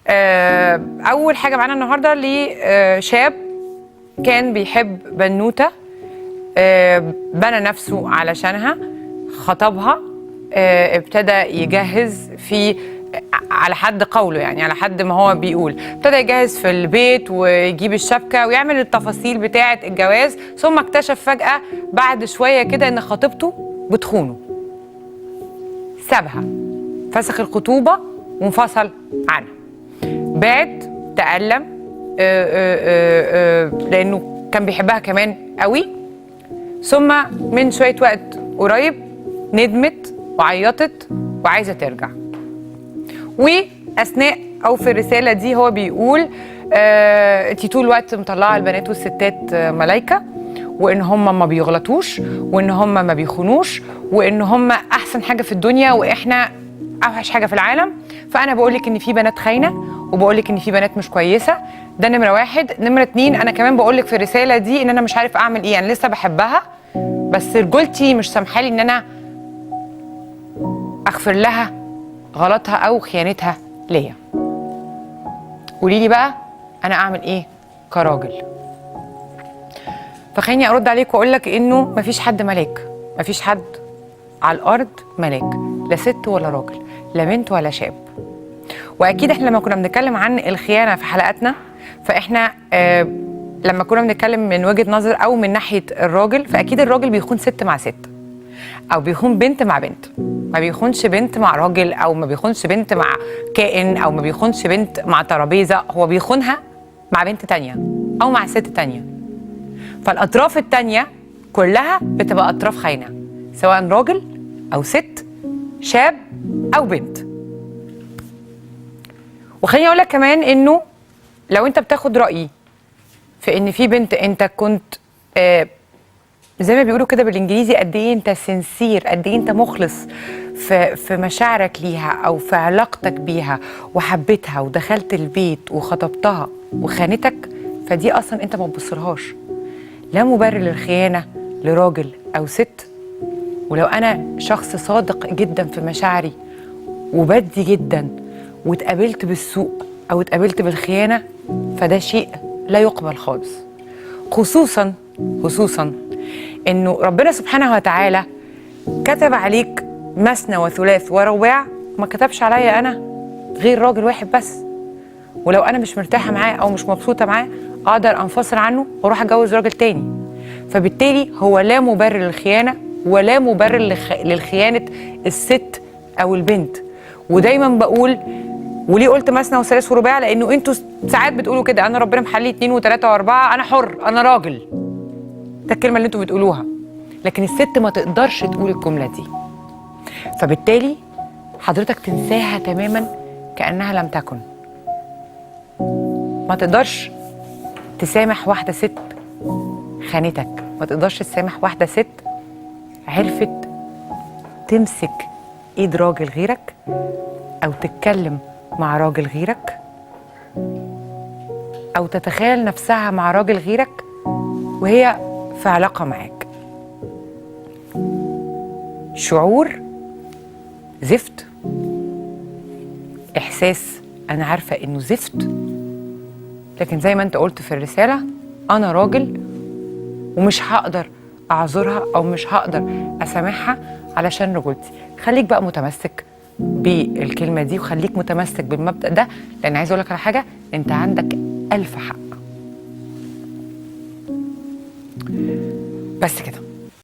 اول حاجة معانا النهارده لشاب كان بيحب بنوته، بنى نفسه علشانها، خطبها، ابتدى يجهز في، على حد قوله يعني، على حد ما هو بيقول، ابتدى يجهز في البيت ويجيب الشبكة ويعمل التفاصيل بتاعه الجواز، ثم اكتشف فجأة بعد شوية كده ان خطيبته بتخونه. سابها، فسخ الخطوبة وانفصل عنها. بعد تألم لأنه كان بيحبها كمان قوي. ثم من شوية وقت قريب ندمت وعيطت وعايزة ترجع. وأثناء أو في الرسالة دي هو بيقول انتي طول الوقت مطلعة البنات والستات ملايكة، وإن هم ما بيغلطوش، وإن هم ما بيخونوش، وإن هم أحسن حاجة في الدنيا وإحنا أوحش حاجة في العالم. فأنا بقولك إن في بنات خاينة، وبقولك إن في بنات مش كويسة. ده نمرة واحد. نمرة اتنين، أنا كمان بقولك في الرسالة دي إن أنا مش عارف أعمل إيه، أنا لسه بحبها بس رجولتي مش سامحالي إن أنا أغفر لها غلطها أو خيانتها ليا. قولي لي بقى أنا أعمل إيه كراجل؟ فخليني أرد عليك وأقول لك إنه مفيش حد ملاك، مفيش حد على الأرض ملاك، لا ست ولا راجل، لا بنت ولا شاب. وأكيد إحنا لما كنا بنتكلم عن الخيانة في حلقاتنا، فإحنا لما كنا بنتكلم من وجهة نظر أو من ناحية الراجل، فأكيد الراجل بيخون ست مع ست، أو بيخون بنت مع بنت، ما بيخونش بنت مع راجل، أو ما بيخونش بنت مع كائن، أو ما بيخونش بنت مع ترابيزة، هو بيخونها مع بنت تانية أو مع ست تانية. فالأطراف التانية كلها بتبقى أطراف خاينة، سواء راجل أو ست، شاب أو بنت. وخليني أقولك كمان إنه لو أنت بتاخد رأيي في إن في بنت أنت كنت زي ما بيقولوا كده بالإنجليزي، قد إيه أنت سنسير، قد إيه أنت مخلص في مشاعرك ليها أو في علاقتك بيها، وحبيتها ودخلت البيت وخطبتها وخانتك، فدي أصلا أنت ما تبصلهاش. لا مبرر للخيانة لراجل أو ست. ولو أنا شخص صادق جدا في مشاعري وبدي جدا واتقابلت بالسوء أو اتقابلت بالخيانة، فده شيء لا يقبل خالص. خصوصا خصوصا إنه ربنا سبحانه وتعالى كتب عليك مثنى وثلاث ورباع، ما كتبش عليا أنا غير راجل واحد بس. ولو أنا مش مرتاحة معاه أو مش مبسوطة معاه، أقدر أنفصل عنه وأروح أتجوز راجل تاني. فبالتالي هو لا مبرر للخيانة ولا مبرر للخيانة الست أو البنت. ودايما بقول، وليه قلت مثنى وثلاث ورباع؟ لأنه أنتوا ساعات بتقولوا كده، أنا ربنا محلي 2 و3 و4، أنا حر، أنا راجل. ده الكلمة اللي أنتوا بتقولوها، لكن الست ما تقدرش تقول الجملة دي. فبالتالي حضرتك تنساها تماما كأنها لم تكن. ما تقدرش تسامح واحدة ست خانتك، ما تقدرش تسامح واحدة ست عرفت تمسك ايد راجل غيرك أو تتكلم مع راجل غيرك أو تتخيل نفسها مع راجل غيرك وهي في علاقة معاك. شعور زفت، إحساس أنا عارفة إنه زفت، لكن زي ما أنت قلت في الرسالة، أنا راجل ومش هقدر أعذرها أو مش هقدر أسامحها علشان رجولتي. خليك بقى متمسك بالكلمة دي، وخليك متمسك بالمبدأ ده، لأن عايز أقولك على حاجة، أنت عندك 1000 حق. بس كده.